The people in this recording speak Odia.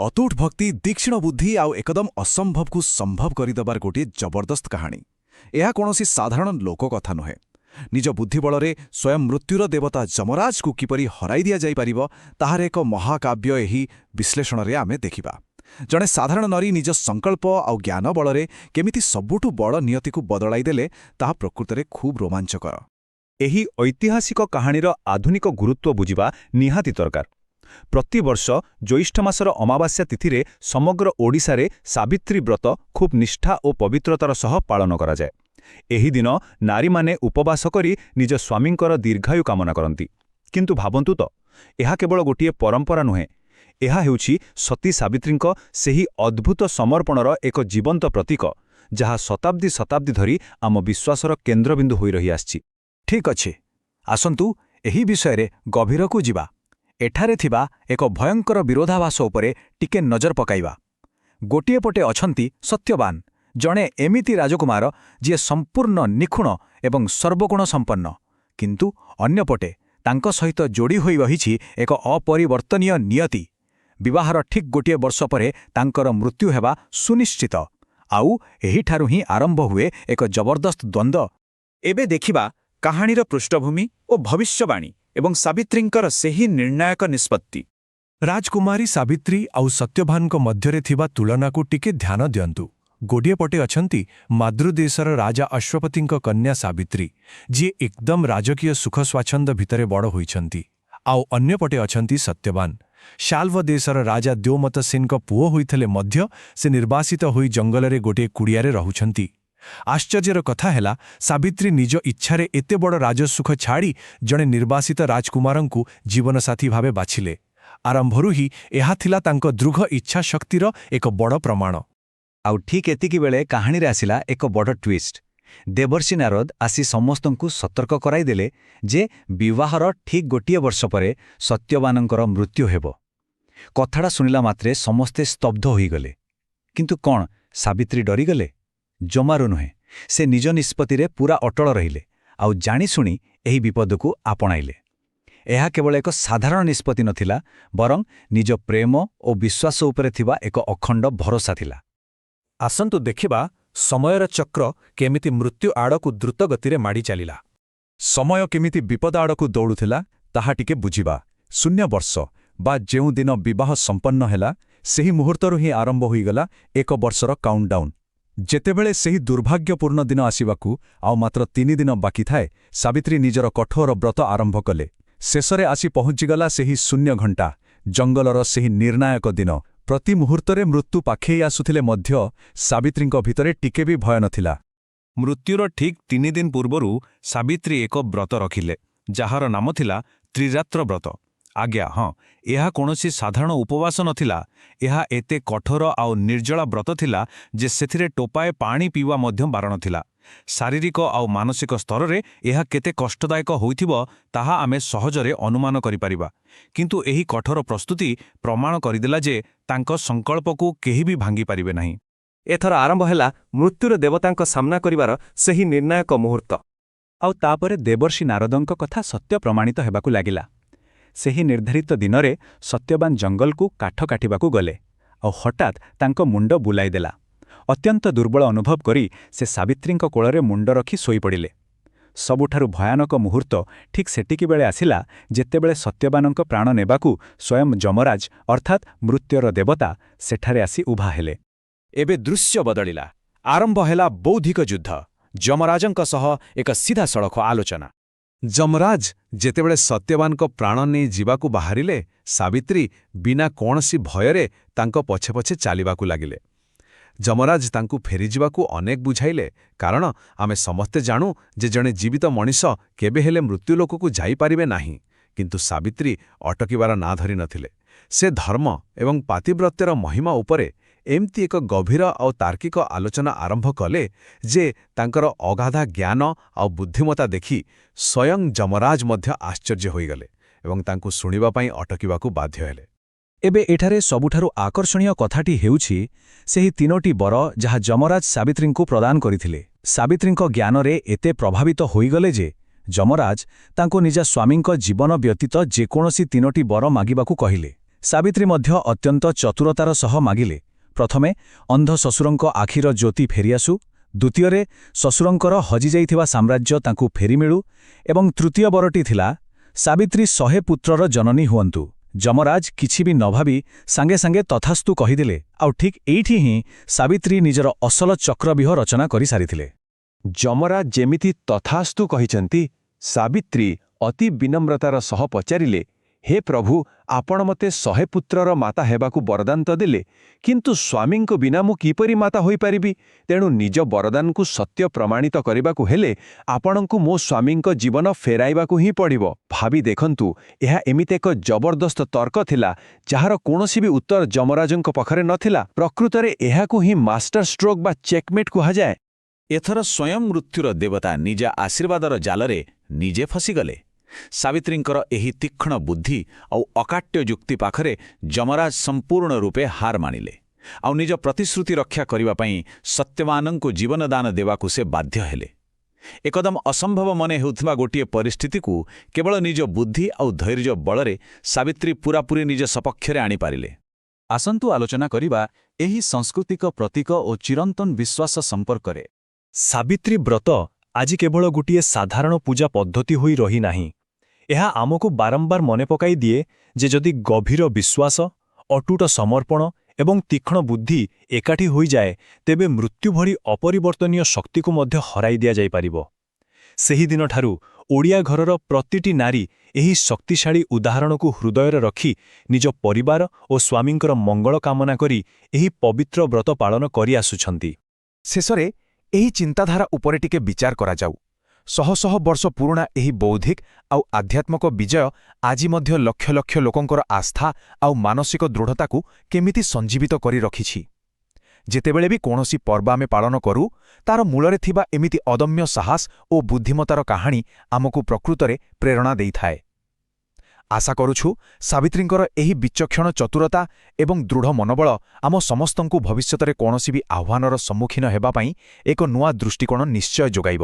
ଅତୁଟ ଭକ୍ତି, ତୀକ୍ଷ୍ଣ ବୁଦ୍ଧି ଆଉ ଏକଦମ ଅସମ୍ଭବକୁ ସମ୍ଭବ କରିଦେବାର ଗୋଟିଏ ଜବରଦସ୍ତ କାହାଣୀ। ଏହା କୌଣସି ସାଧାରଣ ଲୋକ କଥା ନୁହେଁ। ନିଜ ବୁଦ୍ଧି ବଳରେ ସ୍ୱୟଂ ମୃତ୍ୟୁର ଦେବତା ଯମରାଜକୁ କିପରି ହରାଇ ଦିଆଯାଇପାରିବ, ତାହାର ଏକ ମହାକାବ୍ୟ ଏହି ବିଶ୍ଳେଷଣରେ ଆମେ ଦେଖିବା। ଜଣେ ସାଧାରଣ ନାରୀ ନିଜ ସଂକଳ୍ପ ଆଉ ଜ୍ଞାନ ବଳରେ କେମିତି ସବୁଠୁ ବଡ଼ ନିୟତିକୁ ବଦଳାଇ ଦେଲେ, ତାହା ପ୍ରକୃତରେ ଖୁବ୍ ରୋମାଞ୍ଚକର। ଏହି ଐତିହାସିକ କାହାଣୀର ଆଧୁନିକ ଗୁରୁତ୍ୱ ବୁଝିବା ନିହାତି ଦରକାର। ପ୍ରତିବର୍ଷ ଜ୍ୟେଷ୍ଠ ମାସର ଅମାବାସ୍ୟା ତିଥିରେ ସମଗ୍ର ଓଡ଼ିଶାରେ ସାବିତ୍ରୀ ବ୍ରତ ଖୁବ୍ ନିଷ୍ଠା ଓ ପବିତ୍ରତାର ସହ ପାଳନ କରାଯାଏ। ଏହି ଦିନ ନାରୀମାନେ ଉପବାସ କରି ନିଜ ସ୍ୱାମୀଙ୍କର ଦୀର୍ଘାୟୁ କାମନା କରନ୍ତି। କିନ୍ତୁ ଭାବନ୍ତୁ ତ, ଏହା କେବଳ ଗୋଟିଏ ପରମ୍ପରା ନୁହେଁ। ଏହା ହେଉଛି ସତୀ ସାବିତ୍ରୀଙ୍କ ସେହି ଅଦ୍ଭୁତ ସମର୍ପଣର ଏକ ଜୀବନ୍ତ ପ୍ରତୀକ, ଯାହା ଶତାବ୍ଦୀ ଶତାବ୍ଦୀ ଧରି ଆମ ବିଶ୍ୱାସର କେନ୍ଦ୍ରବିନ୍ଦୁ ହୋଇ ରହିଆସିଛି। ଠିକ୍ ଅଛି, ଆସନ୍ତୁ ଏହି ବିଷୟରେ ଗଭୀରକୁ ଯିବା। ଏଠାରେ ଥିବା ଏକ ଭୟଙ୍କର ବିରୋଧାଭାସ ଉପରେ ଟିକେ ନଜର ପକାଇବା। ଗୋଟିଏ ପଟେ ଅଛନ୍ତି ସତ୍ୟବାନ, ଜଣେ ଏମିତି ରାଜକୁମାର ଯିଏ ସମ୍ପୂର୍ଣ୍ଣ ନିଖୁଣ ଏବଂ ସର୍ବଗୁଣ ସମ୍ପନ୍ନ। କିନ୍ତୁ ଅନ୍ୟପଟେ ତାଙ୍କ ସହିତ ଯୋଡ଼ି ହୋଇ ରହିଛି ଏକ ଅପରିବର୍ତ୍ତନୀୟ ନିୟତି। ବିବାହର ଠିକ୍ ଗୋଟିଏ ବର୍ଷ ପରେ ତାଙ୍କର ମୃତ୍ୟୁ ହେବା ସୁନିଶ୍ଚିତ। ଆଉ ଏହିଠାରୁ ହିଁ ଆରମ୍ଭ ହୁଏ ଏକ ଜବରଦସ୍ତ ଦ୍ୱନ୍ଦ୍ୱ। ଏବେ ଦେଖିବା କାହାଣୀର ପୃଷ୍ଠଭୂମି ଓ ଭବିଷ୍ୟବାଣୀ ଏବଂ ସାବିତ୍ରୀଙ୍କର ସେହି ନିର୍ଣ୍ଣାୟକ ନିଷ୍ପତ୍ତି। ରାଜକୁମାରୀ ସାବିତ୍ରୀ ଆଉ ସତ୍ୟବାନଙ୍କ ମଧ୍ୟରେ ଥିବା ତୁଳନାକୁ ଟିକେ ଧ୍ୟାନ ଦିଅନ୍ତୁ। ଗୋଟିଏ ପଟେ ଅଛନ୍ତି ମାଦ୍ରଦେଶର ରାଜା ଅଶ୍ୱପତିଙ୍କ କନ୍ୟା ସାବିତ୍ରୀ, ଯିଏ ଏକଦମ ରାଜକୀୟ ସୁଖ ସ୍ୱାଚ୍ଛନ୍ଦ୍ୟ ଭିତରେ ବଡ଼ ହୋଇଛନ୍ତି। ଆଉ ଅନ୍ୟପଟେ ଅଛନ୍ତି ସତ୍ୟବାନ। ଶାଲ୍ବ ଦେଶର ରାଜା ଦ୍ୟୋମତସେନଙ୍କ ପୁଅ ହୋଇଥିଲେ ମଧ୍ୟ ସେ ନିର୍ବାସିତ ହୋଇ ଜଙ୍ଗଲରେ ଗୋଟିଏ କୁଡ଼ିଆରେ ରହୁଛନ୍ତି। ଆଶ୍ଚର୍ଯ୍ୟର କଥା ହେଲା, ସାବିତ୍ରୀ ନିଜ ଇଚ୍ଛାରେ ଏତେ ବଡ଼ ରାଜସୁଖ ଛାଡ଼ି ଜଣେ ନିର୍ବାସିତ ରାଜକୁମାରଙ୍କୁ ଜୀବନସାଥୀ ଭାବେ ବାଛିଲେ। ଆରମ୍ଭରୁ ହିଁ ଏହା ଥିଲା ତାଙ୍କ ଦୃଢ଼ ଇଚ୍ଛାଶକ୍ତିର ଏକ ବଡ଼ ପ୍ରମାଣ। ଆଉ ଠିକ୍ ଏତିକି ବେଳେ କାହାଣୀରେ ଆସିଲା ଏକ ବଡ଼ ଟ୍ୱିଷ୍ଟ। ଦେବର୍ଷି ନାରଦ ଆସି ସମସ୍ତଙ୍କୁ ସତର୍କ କରାଇଦେଲେ ଯେ ବିବାହର ଠିକ୍ ଗୋଟିଏ ବର୍ଷ ପରେ ସତ୍ୟବାନଙ୍କର ମୃତ୍ୟୁ ହେବ। କଥାଟା ଶୁଣିଲା ମାତ୍ରେ ସମସ୍ତେ ସ୍ତବ୍ଧ ହୋଇଗଲେ। କିନ୍ତୁ କ'ଣ ସାବିତ୍ରୀ ଡରିଗଲେ? ଜମାରୁ ନୁହେଁ। ସେ ନିଜ ନିଷ୍ପତ୍ତିରେ ପୂରା ଅଟଳ ରହିଲେ ଆଉ ଜାଣିଶୁଣି ଏହି ବିପଦକୁ ଆପଣାଇଲେ। ଏହା କେବଳ ଏକ ସାଧାରଣ ନିଷ୍ପତ୍ତି ନଥିଲା, ବରଂ ନିଜ ପ୍ରେମ ଓ ବିଶ୍ୱାସ ଉପରେ ଥିବା ଏକ ଅଖଣ୍ଡ ଭରସା ଥିଲା। ଆସନ୍ତୁ ଦେଖିବା ସମୟର ଚକ୍ର କେମିତି ମୃତ୍ୟୁ ଆଡ଼କୁ ଦ୍ରୁତ ଗତିରେ ମାଡ଼ି ଚାଲିଲା। ସମୟ କେମିତି ବିପଦ ଆଡ଼କୁ ଦୌଡ଼ୁଥିଲା, ତାହା ଟିକେ ବୁଝିବା। ଶୂନ୍ୟ ବର୍ଷ ବା ଯେଉଁଦିନ ବିବାହ ସମ୍ପନ୍ନ ହେଲା, ସେହି ମୁହୂର୍ତ୍ତରୁ ହିଁ ଆରମ୍ଭ ହୋଇଗଲା ଏକ ବର୍ଷର କାଉଣ୍ଟଡାଉନ୍। ଯେତେବେଳେ ସେହି ଦୁର୍ଭାଗ୍ୟପୂର୍ଣ୍ଣ ଦିନ ଆସିବାକୁ ଆଉ ମାତ୍ର 3 ଦିନ ବାକି ଥାଏ, ସାବିତ୍ରୀ ନିଜର କଠୋର ବ୍ରତ ଆରମ୍ଭ କଲେ। ଶେଷରେ ଆସି ପହଞ୍ଚିଗଲା ସେହି ଶୂନ୍ୟ ଘଣ୍ଟା, ଜଙ୍ଗଲର ସେହି ନିର୍ଣ୍ଣାୟକ ଦିନ। ପ୍ରତି ମୁହୂର୍ତ୍ତରେ ମୃତ୍ୟୁ ପାଖେଇ ଆସୁଥିଲେ ମଧ୍ୟ ସାବିତ୍ରୀଙ୍କ ଭିତରେ ଟିକେ ବି ଭୟ ନଥିଲା। ମୃତ୍ୟୁର ଠିକ୍ 3 ଦିନ ପୂର୍ବରୁ ସାବିତ୍ରୀ ଏକ ବ୍ରତ ରଖିଲେ, ଯାହାର ନାମ ଥିଲା ତ୍ରିରାତ୍ର ବ୍ରତ। ଆଜ୍ଞା ହଁ, ଏହା କୌଣସି ସାଧାରଣ ଉପବାସ ନଥିଲା। ଏହା ଏତେ କଠୋର ଆଉ ନିର୍ଜଳା ବ୍ରତ ଥିଲା ଯେ ସେଥିରେ ଟୋପାଏ ପାଣି ପିଇବା ମଧ୍ୟ ବାରଣ ଥିଲା। ଶାରୀରିକ ଆଉ ମାନସିକ ସ୍ତରରେ ଏହା କେତେ କଷ୍ଟଦାୟକ ହୋଇଥିବ, ତାହା ଆମେ ସହଜରେ ଅନୁମାନ କରିପାରିବା। କିନ୍ତୁ ଏହି କଠୋର ପ୍ରସ୍ତୁତି ପ୍ରମାଣ କରିଦେଲା ଯେ ତାଙ୍କ ସଂକଳ୍ପକୁ କେହି ବି ଭାଙ୍ଗିପାରିବେ ନାହିଁ। ଏଥର ଆରମ୍ଭ ହେଲା ମୃତ୍ୟୁର ଦେବତାଙ୍କ ସାମ୍ନା କରିବାର ସେହି ନିର୍ଣ୍ଣାୟକ ମୁହୂର୍ତ୍ତ। ଆଉ ତାପରେ ଦେବର୍ଷି ନାରଦଙ୍କ କଥା ସତ୍ୟ ପ୍ରମାଣିତ ହେବାକୁ ଲାଗିଲା। ସେହି ନିର୍ଦ୍ଧାରିତ ଦିନରେ ସତ୍ୟବାନ ଜଙ୍ଗଲକୁ କାଠ କାଟିବାକୁ ଗଲେ ଆଉ ହଠାତ୍ ତାଙ୍କ ମୁଣ୍ଡ ବୁଲାଇଦେଲା। ଅତ୍ୟନ୍ତ ଦୁର୍ବଳ ଅନୁଭବ କରି ସେ ସାବିତ୍ରୀଙ୍କ କୋଳରେ ମୁଣ୍ଡ ରଖି ଶୋଇପଡ଼ିଲେ। ସବୁଠାରୁ ଭୟାନକ ମୁହୂର୍ତ୍ତ ଠିକ୍ ସେତିକି ବେଳେ ଆସିଲା, ଯେତେବେଳେ ସତ୍ୟବାନଙ୍କ ପ୍ରାଣ ନେବାକୁ ସ୍ୱୟଂ ଯମରାଜ, ଅର୍ଥାତ୍ ମୃତ୍ୟୁର ଦେବତା, ସେଠାରେ ଆସି ଉଭା ହେଲେ। ଏବେ ଦୃଶ୍ୟ ବଦଳିଲା। ଆରମ୍ଭ ହେଲା ବୌଦ୍ଧିକ ଯୁଦ୍ଧ, ଯମରାଜଙ୍କ ସହ ଏକ ସିଧାସଳଖ ଆଲୋଚନା। ଯମରାଜ ଯେତେବେଳେ ସତ୍ୟବାନଙ୍କ ପ୍ରାଣ ନେଇ ଯିବାକୁ ବାହାରିଲେ, ସାବିତ୍ରୀ ବିନା କୌଣସି ଭୟରେ ତାଙ୍କ ପଛେ ପଛେ ଚାଲିବାକୁ ଲାଗିଲେ। ଯମରାଜ ତାଙ୍କୁ ଫେରିଯିବାକୁ ଅନେକ ବୁଝାଇଲେ, କାରଣ ଆମେ ସମସ୍ତେ ଜାଣୁ ଯେ ଜଣେ ଜୀବିତ ମଣିଷ କେବେ ହେଲେ ମୃତ୍ୟୁଲୋକକୁ ଯାଇପାରିବେ ନାହିଁ। କିନ୍ତୁ ସାବିତ୍ରୀ ଅଟକିବାର ନାଁ ଧରି ନଥିଲେ। ସେ ଧର୍ମ ଏବଂ ପାତିବ୍ରତ୍ୟର ମହିମା ଉପରେ ଏମିତି ଏକ ଗଭୀର ଆଉ ତାର୍କିକ ଆଲୋଚନା ଆରମ୍ଭ କଲେ ଯେ ତାଙ୍କର ଅଗାଧ ଜ୍ଞାନ ଆଉ ବୁଦ୍ଧିମତା ଦେଖି ସ୍ୱୟଂ ଯମରାଜ ମଧ୍ୟ ଆଶ୍ଚର୍ଯ୍ୟ ହୋଇଗଲେ ଏବଂ ତାଙ୍କୁ ଶୁଣିବା ପାଇଁ ଅଟକିବାକୁ ବାଧ୍ୟ ହେଲେ। ଏବେ ଏଠାରେ ସବୁଠାରୁ ଆକର୍ଷଣୀୟ କଥାଟି ହେଉଛି ସେହି ତିନୋଟି ବର ଯାହା ଯମରାଜ ସାବିତ୍ରୀଙ୍କୁ ପ୍ରଦାନ କରିଥିଲେ। ସାବିତ୍ରୀଙ୍କ ଜ୍ଞାନରେ ଏତେ ପ୍ରଭାବିତ ହୋଇଗଲେ ଯେ ଯମରାଜ ତାଙ୍କୁ ନିଜ ସ୍ୱାମୀଙ୍କ ଜୀବନ ବ୍ୟତୀତ ଯେକୌଣସି ତିନୋଟି ବର ମାଗିବାକୁ କହିଲେ। ସାବିତ୍ରୀ ମଧ୍ୟ ଅତ୍ୟନ୍ତ ଚତୁରତାର ସହ ମାଗିଲେ, ପ୍ରଥମେ, ଅନ୍ଧ ଶ୍ୱଶୁରଙ୍କ ଆଖିର ଜ୍ୟୋତି ଫେରିଆସୁ, ଦ୍ୱିତୀୟରେ, ଶ୍ୱଶୁରଙ୍କର ହଜିଯାଇଥିବା ସାମ୍ରାଜ୍ୟ ତାଙ୍କୁ ଫେରିମିଳୁ ଏବଂ ତୃତୀୟ ବରଟି ଥିଲା, ସାବିତ୍ରୀ 100 ପୁତ୍ରର ଜନନୀ ହୁଅନ୍ତୁ। ଯମରାଜ କିଛି ବି ନ ଭାବି ସାଙ୍ଗେ ସାଙ୍ଗେ ତଥାସ୍ତୁ କହିଦେଲେ। ଆଉ ଠିକ୍ ଏଇଠି ହିଁ ସାବିତ୍ରୀ ନିଜର ଅସଲ ଚକ୍ରବ୍ୟୁହ ରଚନା କରିସାରିଥିଲେ। ଯମରାଜ ଯେମିତି ତଥାସ୍ତୁ କହିଛନ୍ତି, ସାବିତ୍ରୀ ଅତି ବିନମ୍ରତାର ସହ ପଚାରିଲେ, ହେ ପ୍ରଭୁ, ଆପଣ ମୋତେ 100 ପୁତ୍ରର ମାତା ହେବାକୁ ବରଦାନ ତ ଦେଲେ, କିନ୍ତୁ ସ୍ୱାମୀଙ୍କ ବିନା ମୁଁ କିପରି ମାତା ହୋଇପାରିବି? ତେଣୁ ନିଜ ବରଦାନକୁ ସତ୍ୟ ପ୍ରମାଣିତ କରିବାକୁ ହେଲେ ଆପଣଙ୍କୁ ମୋ ସ୍ୱାମୀଙ୍କ ଜୀବନ ଫେରାଇବାକୁ ହିଁ ପଡ଼ିବ। ଭାବି ଦେଖନ୍ତୁ, ଏହା ଏମିତି ଏକ ଜବରଦସ୍ତ ତର୍କ ଥିଲା, ଯାହାର କୌଣସି ବି ଉତ୍ତର ଯମରାଜଙ୍କ ପାଖରେ ନଥିଲା। ପ୍ରକୃତରେ ଏହାକୁ ହିଁ ମାଷ୍ଟର ଷ୍ଟ୍ରୋକ୍ ବା ଚେକମେଟ୍ କୁହାଯାଏ। ଏଥର ସ୍ୱୟଂ ମୃତ୍ୟୁର ଦେବତା ନିଜ ଆଶୀର୍ବାଦର ଜାଲରେ ନିଜେ ଫସିଗଲେ। ସାବିତ୍ରୀଙ୍କର ଏହି ତୀକ୍ଷ୍ଣ ବୁଦ୍ଧି ଆଉ ଅକାଟ୍ୟ ଯୁକ୍ତି ପାଖରେ ଯମରାଜ ସମ୍ପୂର୍ଣ୍ଣ ରୂପେ ହାର ମାନିଲେ ଆଉ ନିଜ ପ୍ରତିଶ୍ରୁତି ରକ୍ଷା କରିବା ପାଇଁ ସତ୍ୟବାନଙ୍କୁ ଜୀବନଦାନ ଦେବାକୁ ସେ ବାଧ୍ୟ ହେଲେ। ଏକଦମ ଅସମ୍ଭବ ମନେ ହେଉଥିବା ଗୋଟିଏ ପରିସ୍ଥିତିକୁ କେବଳ ନିଜ ବୁଦ୍ଧି ଆଉ ଧୈର୍ଯ୍ୟ ବଳରେ ସାବିତ୍ରୀ ପୂରାପୂରି ନିଜ ସପକ୍ଷରେ ଆଣିପାରିଲେ। ଆସନ୍ତୁ ଆଲୋଚନା କରିବା ଏହି ସାଂସ୍କୃତିକ ପ୍ରତୀକ ଓ ଚିରନ୍ତନ ବିଶ୍ୱାସ ସମ୍ପର୍କରେ। ସାବିତ୍ରୀ ବ୍ରତ ଆଜି କେବଳ ଗୋଟିଏ ସାଧାରଣ ପୂଜା ପଦ୍ଧତି ହୋଇ ରହିନାହିଁ। ଏହା ଆମକୁ ବାରମ୍ବାର ମନେ ପକାଇ ଦିଏ ଯେ ଯଦି ଗଭୀର ବିଶ୍ୱାସ, ଅଟୁଟ ସମର୍ପଣ ଏବଂ ତୀକ୍ଷ୍ଣ ବୁଦ୍ଧି ଏକାଠି ହୋଇଯାଏ, ତେବେ ମୃତ୍ୟୁ ଭଳି ଅପରିବର୍ତ୍ତନୀୟ ଶକ୍ତିକୁ ମଧ୍ୟ ହରାଇ ଦିଆଯାଇପାରିବ। ସେହିଦିନଠାରୁ ଓଡ଼ିଆ ଘରର ପ୍ରତିଟି ନାରୀ ଏହି ଶକ୍ତିଶାଳୀ ଉଦାହରଣକୁ ହୃଦୟରେ ରଖି ନିଜ ପରିବାର ଓ ସ୍ୱାମୀଙ୍କର ମଙ୍ଗଳ କାମନା କରି ଏହି ପବିତ୍ର ବ୍ରତ ପାଳନ କରିଆସୁଛନ୍ତି। ଶେଷରେ ଏହି ଚିନ୍ତାଧାରା ଉପରେ ଟିକେ ବିଚାର କରାଯାଉ। ଶହ ଶହ ବର୍ଷ ପୁରୁଣା ଏହି ବୌଦ୍ଧିକ ଆଉ ଆଧ୍ୟାତ୍ମିକ ବିଜୟ ଆଜି ମଧ୍ୟ ଲକ୍ଷ ଲକ୍ଷ ଲୋକଙ୍କର ଆସ୍ଥା ଆଉ ମାନସିକ ଦୃଢ଼ତାକୁ କେମିତି ସଞ୍ଜୀବିତ କରି ରଖିଛି। ଯେତେବେଳେ ବି କୌଣସି ପର୍ବ ଆମେ ପାଳନ କରୁ, ତାର ମୂଳରେ ଥିବା ଏମିତି ଅଦମ୍ୟ ସାହସ ଓ ବୁଦ୍ଧିମତାର କାହାଣୀ ଆମକୁ ପ୍ରକୃତରେ ପ୍ରେରଣା ଦେଇଥାଏ। ଆଶା କରୁଛୁ, ସାବିତ୍ରୀଙ୍କର ଏହି ବିଚକ୍ଷଣ ଚତୁରତା ଏବଂ ଦୃଢ଼ ମନୋବଳ ଆମ ସମସ୍ତଙ୍କୁ ଭବିଷ୍ୟତରେ କୌଣସି ବି ଆହ୍ୱାନର ସମ୍ମୁଖୀନ ହେବା ପାଇଁ ଏକ ନୂଆ ଦୃଷ୍ଟିକୋଣ ନିଶ୍ଚୟ ଯୋଗାଇବ।